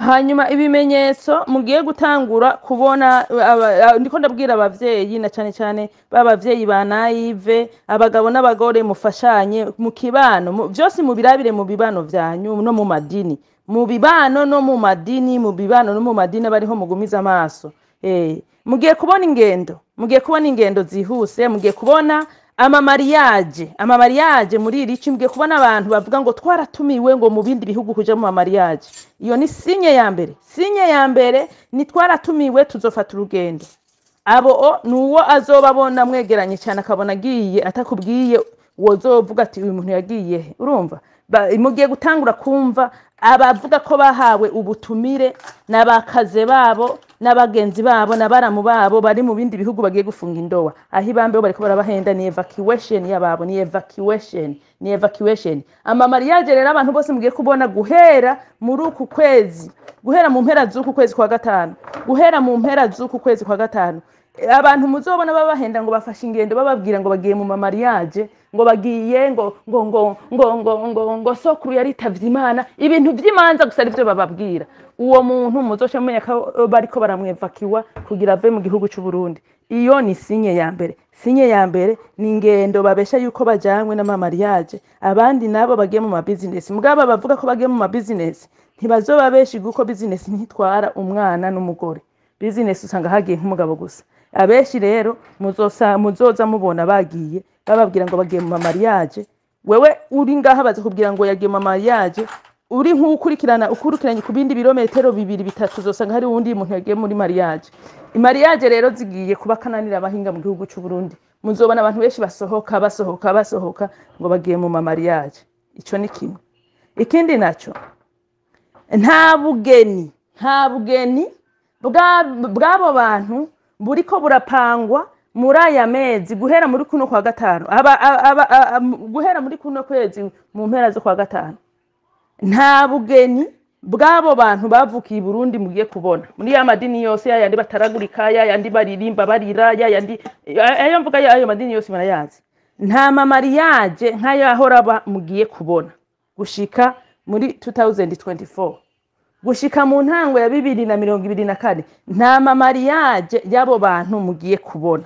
Hanyuma ibimenyetso mugiye gutangura kubona, ndiko ndabwira abavyeyi, na cane cane b'abavyeyi ba naïve, abagabo n'abagore mufashanye mu kibano, vyose mubirabire mu bibano vyanyu no mu madini, mu bibano no mu madini, mu bibano no mu madini bariho mugumiza amaso. Mugiye kubona ingendo, mugiye kubona ingendo zihuse, mugiye kubona amamariage, amamariage muri iri ci, mugiye kubona abantu bavuga ngo twaratumiwe ngo mu bindi bihugu kuja mu mamariage. Iyo ni signe ya mbere. Signe ya mbere ni twaratumiwe, tuzofata urugendo. Abo o nuwo azoba abona mwegeranye cyane, akabona agiye atakubwiye, wozovuga ati: "Uyu muntu yagiye he?" Urumva, mugiye gutangura kumva abavuga ko bahawe ubutumire n'abakaze babo n'abagenzi babo n'abaramu babo bari mu bindi bihugu, bagiye gufunga indowa. Aho ibambe bo bariko barabahenda, ni evacuation y'ababo, ni evacuation, ni evacuation. Ama mariage rero, abantu bose mugiye kubona guhera muri uku kwezi, guhera mu mpera z'uku kwezi kwa gatanu, guhera mu mpera z'uku kwezi kwa gatanu, abantu muzobona babahenda ngo bafashe ingendo, bababwira ngo bagiye mu mamariage, ngo bagiye ngo sokuru yaritavye Imana, ibintu vy'imanza gusa arivyo bababwira, uwo muntu muzoca mumenya ko bariko baramwevakiwa kugira ave mu gihugu c'u Burundi. Iyo ni signe ya mbere. Signe ya mbere ni ingendo babesha yuko bajanywe n'amamariage, abandi nabo bagiye mu mabizinesi. Mugabo bavuga ko bagiye mu mabizinesi ntibazoba benshi, kuko bizinesi ntitwara umwana n'umugore. Bizinesi usanga hagiye nk'umugabo gusa. Abenshi rero muzoza mubona bagiye bababwira ngo bagiye mu mamariage. Wewe uri ngaha, baza kubwira ngo yagiye mu mamariage, uri nk'ukurikirana, ukurikiranye ku bindi birometero 2, 3, uzosanga hari uwundi muntu yagiye muri mariage. Imariage rero zigiye kuba kananira abahinga mu gihugu c'u Burundi. Muzobona abantu benshi basohoka, basohoka, basohoka ngo bagiye mu mamariage. Ico ni kimwe. Ikindi naco, nta bugeni, nta bugeni bw'abo bantu buriko burapangwa muri aya mezi, guhera muri kuno kwa gatanu, guhera muri kuno kwezi mu mpera zo kwa gatanu. Nta bugeni bw'abo bantu bavukiye i Burundi mugiye kubona muri ya madini yose, yayandi bataragurika, yayandi baririmba barira, yayandi ayo mvuga, ayo madini yose barayazi. Nta mamariage nk'ayo ahora aba mugiye kubona gushika muri 2024, gushika mu ntango ya 2024. Nta mamariage y'abo bantu mugiye kubona,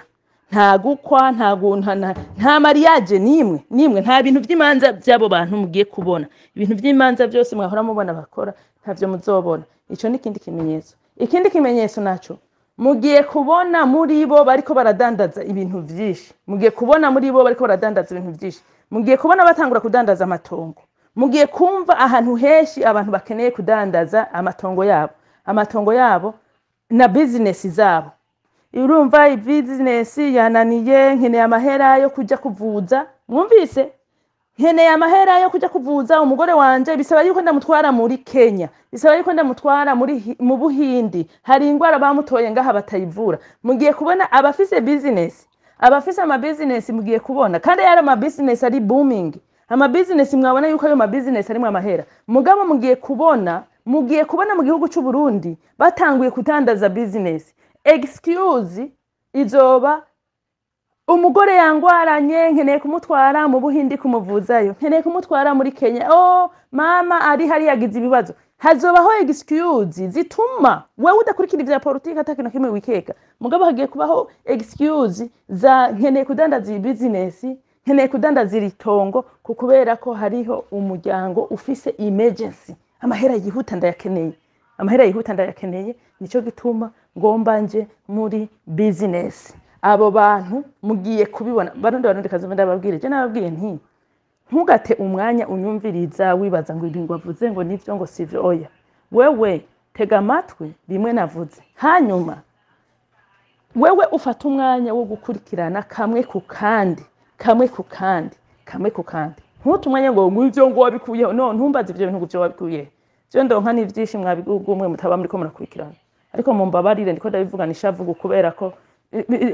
nta gukwa, nta guntana, nta mariage nimwe nimwe, nta bintu by'imanza by'abo bantu mugiye kubona. Ibintu by'imanza byose mwahora mubona bakora ntavyo muzobona. Ico ni ikindi kimenyetso. Ikindi kimenyetso naco, mugiye kubona muri bo bariko baradandaza ibintu vyinshi. Mugiye kubona muri bo bariko baradandaza ibintu vyinshi. Mugiye kubona batangura kudandaza amatongo. Mugiye kumva ahantu henshi abantu bakeneye kudandaza amatongo yabo, amatongo yabo na bizinesi zabo. Urumva, bizinesi yananiye, nkeneye amahera yo kuja kuvuza. Mwumvise, nkeneye amahera yo kuja kuvuza umugore wanje, bisaba yuko ndamutwara muri Kenya, bisaba yuko ndamutwara mu Buhindi, hari ingwara bamutoye ngaha batayivura. Mugiye kubona abafise business, abafise ama business, mugiye kubona kandi yari ama business ari booming, ama business mwabona yuko ayo ma business arimwo amahera. Mugabo mugiye kubona mu gihugu c'u Burundi batanguye kudandaza business. Excuse izoba: umugore yangwaranye, nkeneye kumutwara mu Buhindi kumuvuzayo, nkeneye kumutwara muri Kenya, oh mama ari hari yagize ibibazo. Hazobaho excuse zituma wewe udakurikira ivya politiki, ata kintu kimwe wikeka. Mugabo hagiye kubaho excuse za nkeneye kudandaza iyi business, nkeneye kudandaza iri tongo, ku kubera ko hariho umuryango ufise emergency, amahera yihuta ndayakeneye, amahera yihuta ndayakeneye, nico gituma ngomba nje muri business. Abo bantu mugiye kubibona. Barundi, Barundi kazi, ndababwire, je nababwiye nti ntugate umwanya unyumviriza wibaza ngo ibi ngo avuze ngo nivyo, ngo sivyo. Oya, wewe tega amatwi bimwe navuze, hanyuma wewe ufata umwanya wo gukurikirana kamwe ku kandi, kamwe ku kandi, kamwe ku kandi. Ntute umwanya ngo ivyo ngo wabikuyeho. No ntumbaze ivyo bintu ngo ivyo wabikuyeho. Vyo ndonka ni vyinshi mwabigugu umwe mutaba muriko murakurikirana. Ariko mumbabarire, ndiko ndabivugana ishavugu kubera ko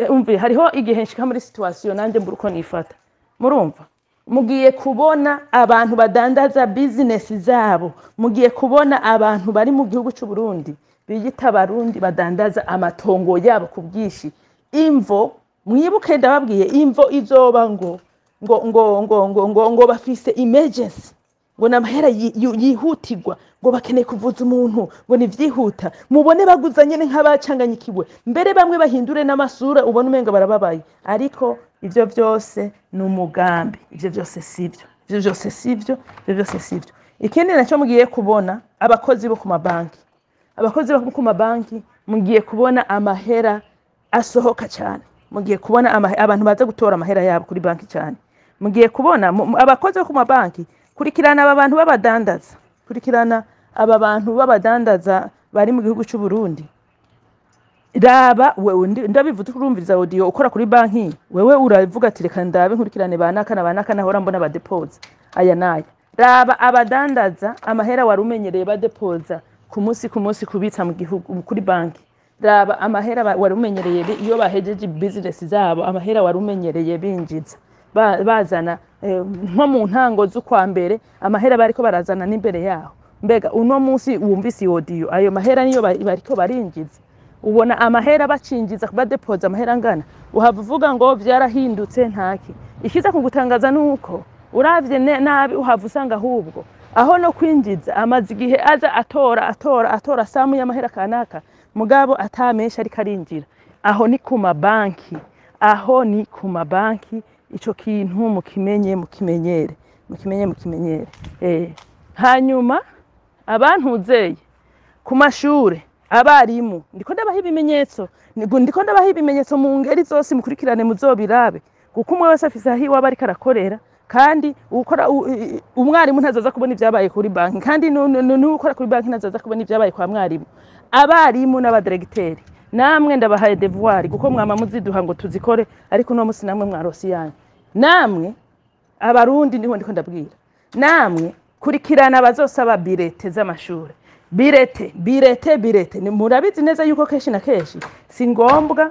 umve, hariho igihe nshika muri situation nanje mbura uko nifata. Murumva, mugiye kubona abantu badandaza business zabo, mugiye kubona abantu bari mu gihugu c'u Burundi biyita Abarundi badandaza amatongo yabo ku bwinshi. Imvo, mwibuke ndababwiye, imvo izoba ngo bafise emergency, Ngo ni amahera yihutirwa, ngo bakeneye kuvuza umuntu, ngo ni vyihuta. Mubone baguza nyene nk'abacanganyikiwe, mbere bamwe bahindure n'amasura, ubone umenga barababaye. Ariko ivyo vyose ni umugambi, ivyo vyose sivyo, ivyo vyose sivyo, ivyo vyose sivyo. Ikindi naco mugiye kubona, abakozi bo ku mabanki, abakozi bo ku mabanki mugiye kubona amahera asohoka cyane. Mugiye kubona abantu baza gutora amahera yabo kuri banki cyane. Mugiye kubona abakozi bo ku mabanki. Kurikirana aba bantu b'abadandaza, kurikirana aba bantu b'abadandaza bari mu gihugu cy'u Burundi. Raba wewe, ndabivuze, urumviriza audio, ukora kuri banki, wewe uravuga ati: "Reka ndabe nkurikirane banaka na banaka, nahora mbona badepoza aya naya." Raba abadandaza, amahera wari umenyereye badepoza ku munsi ku munsi, kubitsa mu gihugu kuri banki. Raba amahera wari umenyereye iyo bahejeje business zabo, amahera wari umenyereye binjiza, bazana nko mu ntango z'ukwa mbere, amahera bariko barazana n'imbere yaho. Mbega uno munsi wumvise audio, ayo mahera niyo bariko barinjiza? Ubona amahera bacinjiza, badepoza amahera angana? Uhava uvuga ngo vyarahindutse. Ntaki ikiza kugutangaza nuko uravye nabi uhava usanga ahubwo aho no kwinjiza, amaze igihe aza atora, atora, atora samu y'amahera kanaka, mugabo atamenshi ariko arinjira. Aho ni ku mabanki, aho ni ku mabanki. Ico kintu mukimenye, mukimenyere, mukimenye, mukimenyere. Hanyuma abantuzeye ku mashure, abarimu, ndiko ndabaha ibimenyetso, ndiko ndabaha ibimenyetso mu ngeri zose. Mukurikirane, muzobirabe, kuko umwe wese afise aho iwaba ariko arakorera. Kandi ukora umwarimu ntazoza kubona ibyabaye kuri banki, kandi n'ukora kuri banki ntazoza kubona ibyabaye kwa mwarimu. Abarimu n'abadiregiteri, namwe ndabahaye devoir, kuko mwama muziduha ngo tuzikore, ariko uno musi namwe mwarosi yanyu. Namwe Abarundi niho ndiko ndabwira, namwe kurikirana abazosaba bulletins z'amashure, bulletin, bulletin, bulletin. Murabizi neza yuko kenshi na kenshi si ngombwa,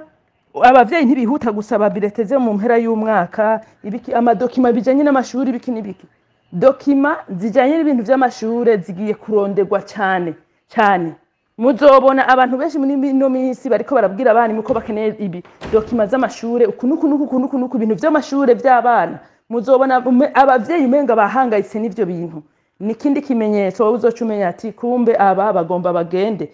abavyeyi ntibihuta gusaba bulletins zo mu mpera y'umwaka, ibiki, ama documents bijanye n'amashuri, ibiki n'ibiki. Documents zijanye n'ibintu vy'amashure zigiye kuronderwa cyane cyane. Muzobona abantu benshi muri ino minsi bariko barabwira abana ko bakeneye ibi documents z'amashure, uku nuku nuku, uku nuku nuku, ibintu vy'amashure vy'abana. Muzobona abavyeyi umenga bahangayitse n'ivyo bintu. Nikindi kimenyetso wowe uzoca umenya ati: "Kumbe aba bagomba bagende."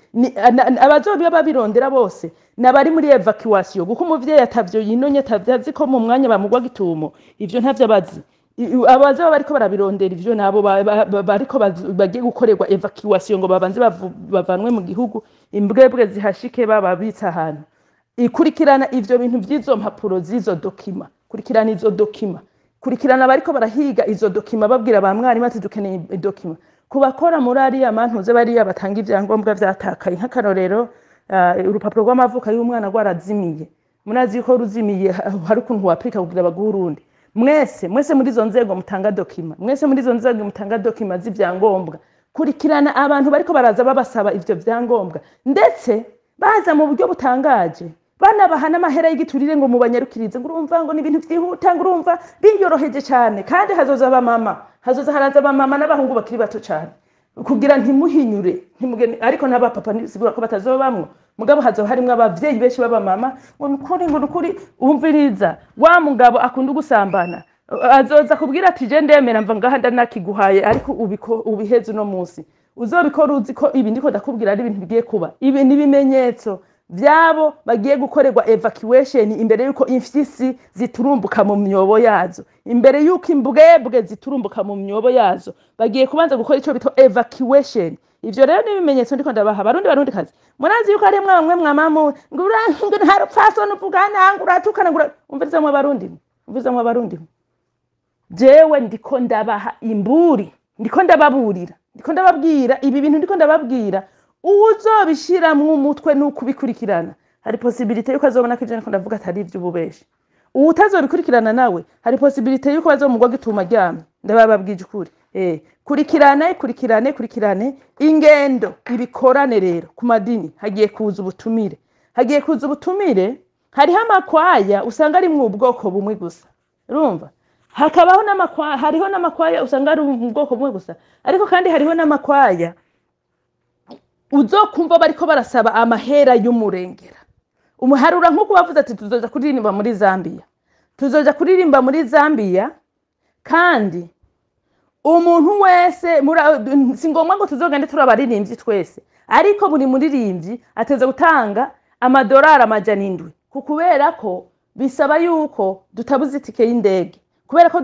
Abazoba babirondera bose nabari muri évacuation, kuko umuvyeyi atavyo yinonye, atavyo azi ko mu mwanya bamugwa gitumo, ivyo ntavyo abazi. Abazoba bariko barabirondera ivyo nabo bariko bagiye gukorerwa évacuation, ngo babanze bavanwe mu gihugu, imbwebwe zihashike bababitse ahantu. Ikurikirana ivyo bintu vy'izo mpapuro, z'izo documents, kurikirana izo documents, kurikirana bariko barahiga izo documents, babwira ba mwarimu ati: "Dukeneye document." Ku bakora muri ariya mantuze, bariya batanga ivyangombwa vyatakaye, nk'akarorero urupapuro rw'amavuko y'umwana rwarazimiye, murazi yuko ruzimiye hari ukuntu wapurika kugira baguhe urundi. Mwese, mwese muri izo nzego mutanga documents, mwese muri izo nzego mutanga documents z'ivyangombwa, kurikirana abantu bariko baraza babasaba ivyo vyangombwa, ndetse baza mu buryo butangaje, banabaha n'amahera y'igiturire ngo mubanyarukirize, ngo urumva ngo ni ibintu vyihuta, ngo urumva biyoroheje cyane. Kandi hazoza abamama, hazoza haraza abamama n'abahungu bakiri bato cyane, kugira ntimuhinyure, ntimugeni. Ariko n'abapapa ntibisigura ko batazobamwo, mugabo hazoba harimwo abavyeyi benshi b'abamama, ngo nukuri, ngo nukuri. Umviriza, wa mugabo akunda gusambana azoza kubwira ati: "Je ndemera, mva ngaha ndanakiguhaye, ariko ubiko ubiheze uno munsi." Uzobikora uzi ko ibi ndiko ndakubwira ari ibintu bigiye kuba. Ibi ni ibimenyetso vyabo bagiye gukorerwa evacuation imbere yuko imfyisi ziturumbuka mu myobo yazo, imbere yuko imbwebwe ziturumbuka mu myobo yazo, bagiye kubanza gukora ico bita evacuation. Ivyo rero ni ibimenyetso ndiko ndabaha. Barundi, Barundi kazi, murazi yuko ari mwamwe mwamamu ngo ngo nta rupfasoni uvugana, ngo uratukana, ngo umviriza mwe Barundi, umviriza mwe Barundi, jewe ndiko ndabaha imburi, ndiko ndababurira, ndiko ndababwira ibi bintu ndiko ndababwira. Uwuzobishiramwo umutwe n'ukubikurikirana, hari possibilité yuko azobona ko ivyo ndiko ndavuga atari ivy'ububeshi. Uwutazobikurikirana nawe, hari possibilité yuko bazomugwa gituma aryamye. Ndabababwije ukuri. Kurikirane, kurikirane, kurikirane ingendo ibikorane. Rero ku madini hagiye kuza ubutumire, hagiye kuza ubutumire. Hariho amakwaya usanga ari mu bwoko bumwe gusa, urumva hakabaho n'amakwaya, hariho n'amakwaya usanga ari mu bwoko bumwe gusa, ariko kandi hariho n'amakwaya uzokumva bariko barasaba amahera y'umurengera. Umuharura nk'uko bavuze ati: "Tuzoja kuririmba muri Zambia, tuzoja kuririmba muri Zambia." Kandi Umuntu wese, si ngombwa ngo tuzogende turi abaririmbyi twese, ariko buri muririmbyi ateza gutanga amadolari 700, kubera ko bisaba yuko dutabuze itike y'indege, kubera ko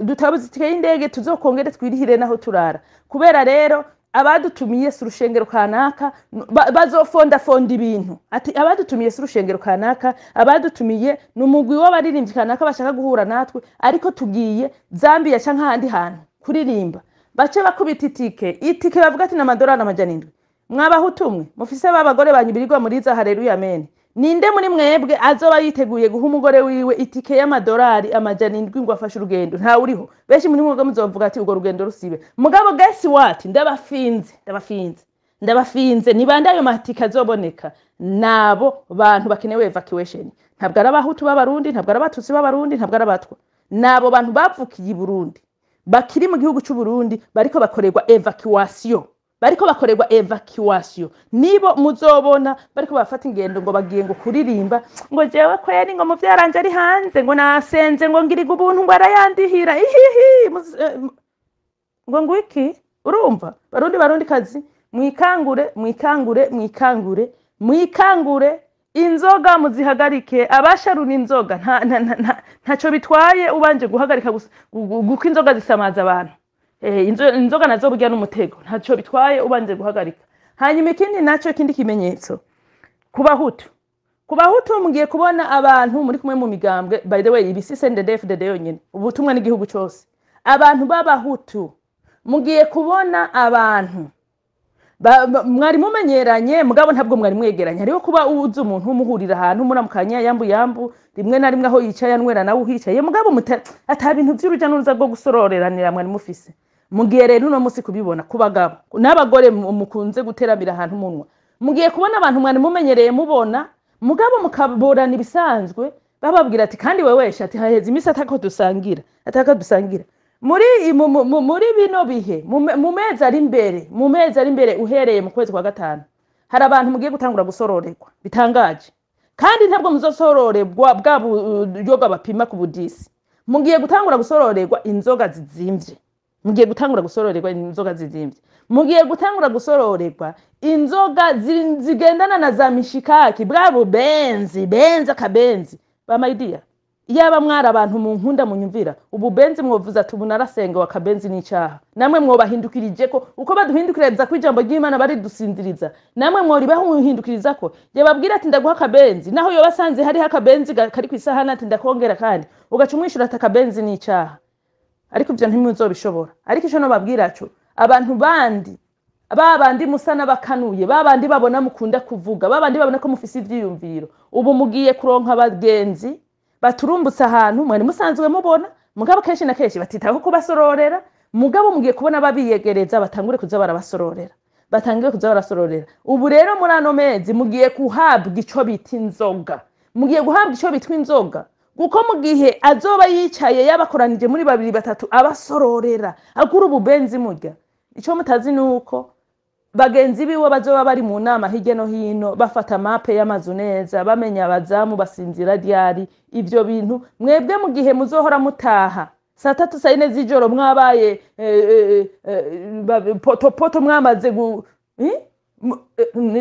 dutabuze itike y'indege, tuzokongere twirihire naho turara. Kubera rero abadutumiye si urushengero kanaka, bazofondafonda ibintu ati abadutumiye si urushengero kanaka, abadutumiye ni umugwi w'abaririmbyi kanaka bashaka guhura natwe, ariko tugiye Zambia canke ahandi hantu kuririmba. Bace bakubita itike, bavuga ati n'amadolari 700. Mwabahutumwe mufise b'abagore banyu birirwa muri za haleluya amen, ninde muri mwebwe azoba yiteguye guha umugore wiwe itike y'amadolari 700 ngo afashe urugendo? Ntawe uriho. Benshi muri mwebwe muzovuga ati urwo rugendo rusibe. Mugabo guess what? Ndabafinze, ndabafinze, ndabafinze. Ni bande ayo matike azoboneka? Nabo bantu bakenewe evacuation. Ntabwo ari abahutu b'abarundi, ntabwo ari abatutsi b'abarundi, ntabwo ari abatwa, nabo bantu bavukiye i Burundi, bakiri mu gihugu c'u Burundi, bariko bakorerwa evacuation, bariko bakorerwa evacuation. Nibo muzobona bariko bafata ingendo ngo bagiye ngo kuririmba, ngo jewe kweri ngo muvyaranje ari hanze, ngo nasenze, ngo ngiriga ubuntu, ngo arayandihira ihihi, ngo ngwiki. Urumva, Barundi, Barundi kazi, mwikangure, mwikangure, mwikangure, mwikangure. Inzoga muzihagarike. Abasharuna inzoga, ntaco bitwaye ubanje guhagarika gusa, guko inzoga zisamaza abantu. Inzoga nazo burya n'umutego, ntaco bitwaye ubanje guhagarika. Hanyuma ikindi naco, ikindi kimenyetso ku bahutu, ku bahutu, mugiye kubona abantu muri kumwe mu migambwe. By the way, ibi si CNDD-FDD yonyene, ubutumwa n'igihugu cose. Abantu b'abahutu, mugiye kubona abantu mwari mumenyeranye, mugabo ntabwo mwari mwegeranye. Hariho kuba uzi umuntu, umuhurira ahantu, muramukanya yambu yambu, rimwe na rimwe aho yicaye anywera nawe uhicaye, mugabo ata bintu vy'uruja n'uruza rwo gusororeranira mwari mufise. Mugiye rero uno musi kubibona ku bagabo n'abagore mukunze guteramira ahantu munwa. Mugiye kubona abantu mwari mumenyereye mubona, mugabo mukaborana ibisanzwe, bababwira ati kandi wewesha ati haheze imisi atako dusangira, atako dusangira. Muri bino bihe, mu mezi ari imbere, mu mezi ari imbere, uhereye mu kwezi kwa gatanu, hari abantu mugiye gutangura gusororerwa bitangaje. Kandi ntabwo muzosororerwa bwa buryo bapima ku budisi. Mugiye gutangura gusororerwa inzoga zizimvye, mugiye gutangura gusororerwa inzoga zizimvye, mugiye gutangura gusororerwa inzoga zigendana na za mishikaki, bwa bubenzi benzi, akabenzi ba my dear. Iyaba mwari abantu mu nkunda munyumvira, ububenzi mwovuze ati ubu narasenga, akabenzi n'icaha. Namwe mwobahindukirije ko uko baduhindukiriza ko ijambo ry'Imana baridusinziriza, namwe mworibaho muhindukiriza ko yababwira ati ndaguha akabenzi, naho yoba asanze hariho akabenzi kari kw'isahani, ati ndakongera, kandi ugaca umwishura ati akabenzi n'icaha. Ariko ivyo ntimuzobishobora. Ariko ico nobabwira co, abantu bandi, ba bandi musa n'abakanuye, ba bandi babona mukunda kuvuga, ba bandi babona ko mufise ivyiyumviro, ubu mugiye kuronka abagenzi baturumbutse ahantu mwari musanzwe mubona, mugabo kenshi na kenshi batitaho kubasororera. Mugabo mugiye kubona babiyegereza, batangure kuza barabasororera, batangure kuza barasororera. Ubu rero muri ano mezi mugiye kuhabwa ico bita inzoga, mugiye guhabwa ico bitwa inzoga, kuko mu gihe azoba yicaye yabakoranije muri babiri batatu, abasororera, agura ububenzi murya, ico mutazi nuko bagenzi biwe bazoba bari mu nama hirya no hino, bafata mape y'amazu neza, bamenya abazamu basinzira ryari. Ivyo bintu mwebwe mu gihe muzohora mutaha saa 3, saa 4 z'ijoro, mwabaye potopoto, mwamaze gu eh?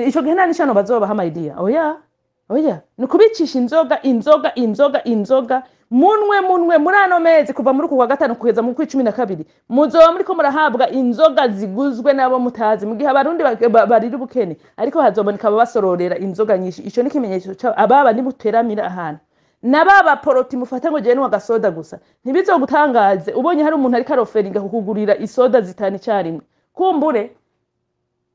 Ico gihe nta n'ishano bazobaha, my dear. Oya, oya, ni ukubicisha inzoga, inzoga, inzoga, inzoga, munwe, munwe. Muri ano mezi, kuva muri uku kwa gatanu kugeza mu kwa 12, muzoba muriko murahabwa inzoga ziguzwe n'abo mutazi, mu gihe abarundi barira ubukene, ariko hazoboneka ababasororera inzoga nyinshi. Ico ni ikimenyetso ababa nimuteramira ahantu na baba poroti mufata ngo jewe agasoda gusa. Ntibizogutangaze ubonye hari umuntu ariko arofferinga kukugurira isoda zitanu icarimwe. Kumbure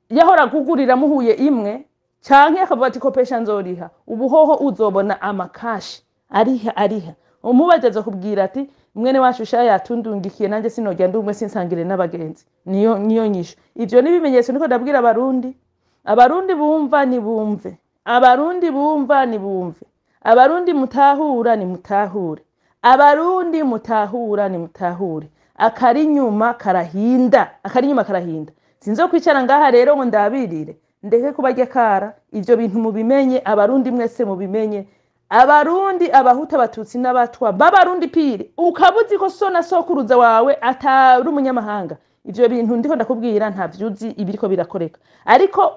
yahora kugurira muhuye imwe, canke akavuga ati kopesha nzoriha. Ubuhoho uzobona amakashi ariha, ariha. Umubaje azokubwira ati mwene wacu sha yatundungikiye, nanjye sinojya ndumwe sinsangire n'abagenzi. Niyo nyishu. Ivyo ni ibimenyetso niko ndabwira abarundi. Abarundi bumva ni bumve, abarundi bumva ni bumve, abarundi mutahura ni mutahure, abarundi mutahura ni mutahure. Akari inyuma karahinda, akari inyuma karahinda. Sinzokwicara ngaha rero ngo ndabirire ndeke kubarya kara. Ivyo bintu mubimenye, abarundi mwese mubimenye. Abarundi, Abahutu, Abatutsi n'Abatwa b'Abarundi pire, ukaba uzi ko so na sokuruza wawe atari umunyamahanga, ivyo bintu ndiko ndakubwira ntavyuzi ibiriko birakoreka. Ariko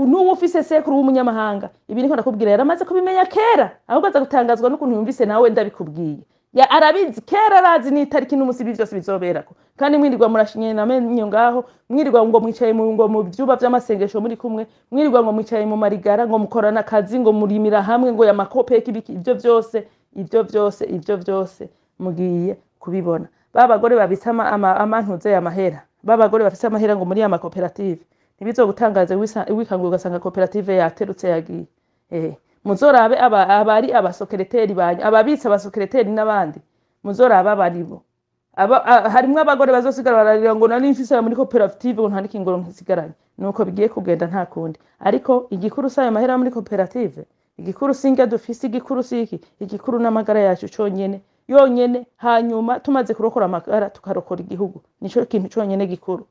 n'uwo ufise sekuru w'umunyamahanga, ibi ndiko ndakubwira yaramaze kubimenya kera, ahubwo aza gutangazwa n'ukuntu yumvise nawe ndabikubwiye. Ya arabizi kera, arazi n'itariki n'umusi ibi vyose bizoberako. Kandi mwirirwa murashinye namenyo ngaho, mwirirwa ngo mwicaye mu ngo mu vyumba vy'amasengesho muri kumwe, mwirirwa ngo mwicaye mu marigara, ngo mukorana akazi, ngo murimira hamwe, ngo ya makopeki ibiki, ivyo vyose, ivyo vyose, ivyo vyose mugiye kubibona. Ba bagore babitse amantuze y'amahera, ba bagore bafise amahera ngo muri ya makoperative, ntibizogutangaze wikanguye ugasanga koperative yaterutse yagiye. Muzorabe abari abasokereteri banyu, ababitse abasokereteri n'abandi, muzorabe abaribo. Harimwo abagore bazosigara bararira ngo nari mfise aya muri koperative, ngo nta n'ikingoro nkisigaranye. Nuko bigiye kugenda, nta kundi. Ariko igikuru si ayo mahera muri koperative, igikuru si indya dufise, igikuru si iki, igikuru n'amagara yacu conyene yonyene. Hanyuma tumaze kurokora amagara, tukarokora igihugu, nico kintu conyene gikuru.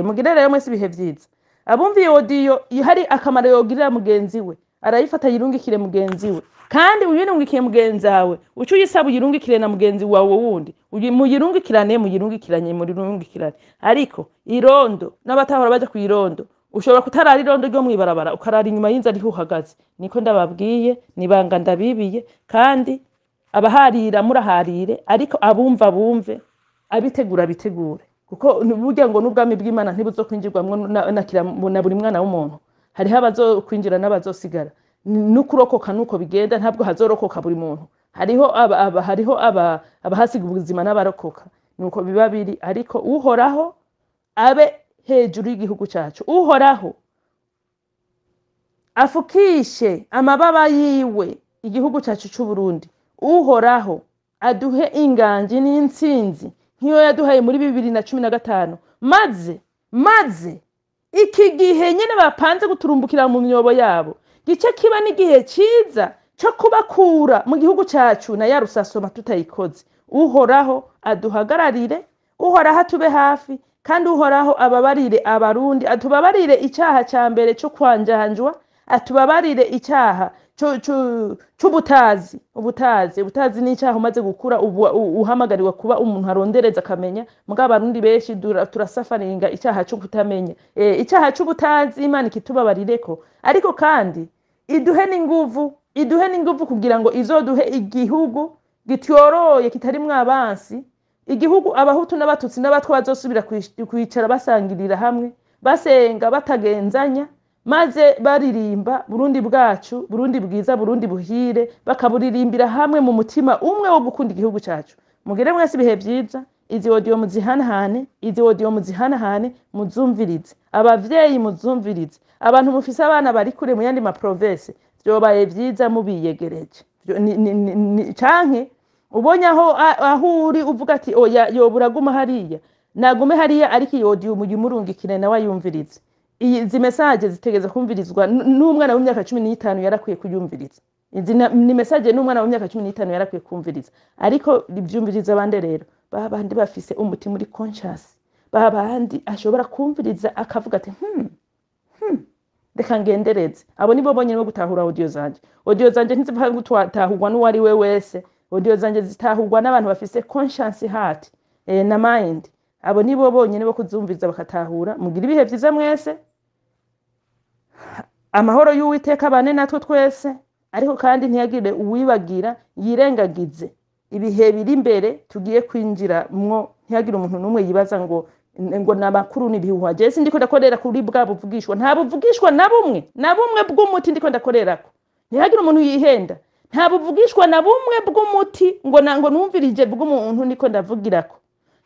Mugire rero mwese ibihe vyiza. Abumviye audio, hari akamaro yogirira mugenzi we, arayifata yirungikire mugenzi we. Kandi uyirungikiye mugenzi wawe, uce uyisaba uyirungikire na mugenzi wawe wundi. Muyirungikirane, muyirungikiranye, muyirungikirane. Ariko irondo n'abatahora baja kuyirondo, ushobora kutarara irondo ryo mwibarabara, ukarara inyuma y'inzu ariho uhagaze. Niko ndababwiye, nibanga ndabibiye. Kandi abaharira muraharire, ariko abumva bumve, abitegura bitegure, kuko burya ngo n'ubwami bw'Imana ntibuzokwinjirwamwo na buri mwana w'umuntu. Hariho abazokwinjira n'abazosigara. N'ukurokoka nuko bigenda, ntabwo hazorokoka buri muntu. Hariho abahasiga ubuzima n'abarokoka, nuko biba biri. Ariko Uhoraho abe hejuru y'igihugu cacu, Uhoraho afukishe amababa yiwe igihugu cacu c'Uburundi, Uhoraho aduhe inganji n'intsinzi nk'iyo yaduhaye muri 2015. Maze iki gihe nyene bapanze guturumbukira mu myobo yabo, gice kiba n'igihe ciza co kubakura mu gihugu cacu na ya rusasoma tutayikoze. Uhoraho aduhagararire, Uhoraho atube hafi, kandi Uhoraho ababarire Abarundi, atubabarire icaha ca mbere co kwanjanjwa, atubabarire icaha c'ubutazi. Ubutazi ni icaha umaze gukura uhamagarirwa kuba umuntu arondereza akamenya. Mugabo Abarundi benshi turasafaringa icaha co kutamenya. Icaha c'ubutazi Imana ikitubabarireko, ariko kandi iduhe n'inguvu, iduhe n'inguvu kugira ngo izoduhe igihugu gityoroye kitarimwo abansi, igihugu Abahutu n'Abatutsi n'Abatwa bazosubira kwicara basangirira hamwe, basenga batagenzanya, maze baririmba Burundi bwacu, Burundi bwiza, Burundi buhire, bakaburirimbira hamwe mu mutima umwe wo gukunda igihugu cacu. Mugire mwese ibihe vyiza. Izi audio muzihanahane, izi audio muzihanahane, muzumvirize. Abavyeyi muzumvirize, abantu mufise abana bari kure mu yandi ma province, vyobaye vyiza mubiyegereje. Canke ubonye aho uri uvuga ati oya, yobura guma hariya, nagume hariya, ariko iyo audio muyimurungikire nawe ayumvirize. Izi message zitegeza kumvirizwa n'umwana w'imyaka 15 yarakwiye kuyumviriza. Izi ni message n'umwana w'imyaka 15 yarakwiye kumviriza. Ariko ibyumviriza abandi rero, ba bandi bafise umutima uri conscious, ba bandi ashobora kumviriza akavuga ati reka ngendereze. Abo nibo bonyene bo gutahura audio zanje. Audio zanje ntizipfa gutahurwa n'uwari we wese. Audio zanje zitahurwa n'abantu bafise conscious heart na mind. Abo nibo bonyene bo kuzumviriza bakatahura. Mugira ibihe vyiza mwese. Amahoro y'Uwiteka abane natwe twese. Ariko kandi ntiyagire uwibagira yirengagize ibihe biri imbere tugiye kwinjiramwo. Ntiyagire umuntu n'umwe yibaza ngo ni amakuru n'ibihuha. Jewe sindiko ndakorera kuri bwa buvugishwa, nta buvugishwa na bumwe na bumwe bw'umuti ndiko ndakorerako. Ntihagire umuntu yihenda, nta buvugishwa na bumwe bw'umuti ngo numvirije bw'umuntu ndiko ndavugirako.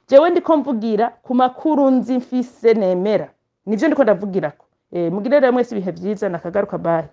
Jewe ndiko mvugira ku makuru nzi mfise nemera, nivyo ndiko ndavugirako. Mugire rero mwese ibihe vyiza, nakagaruka, bye.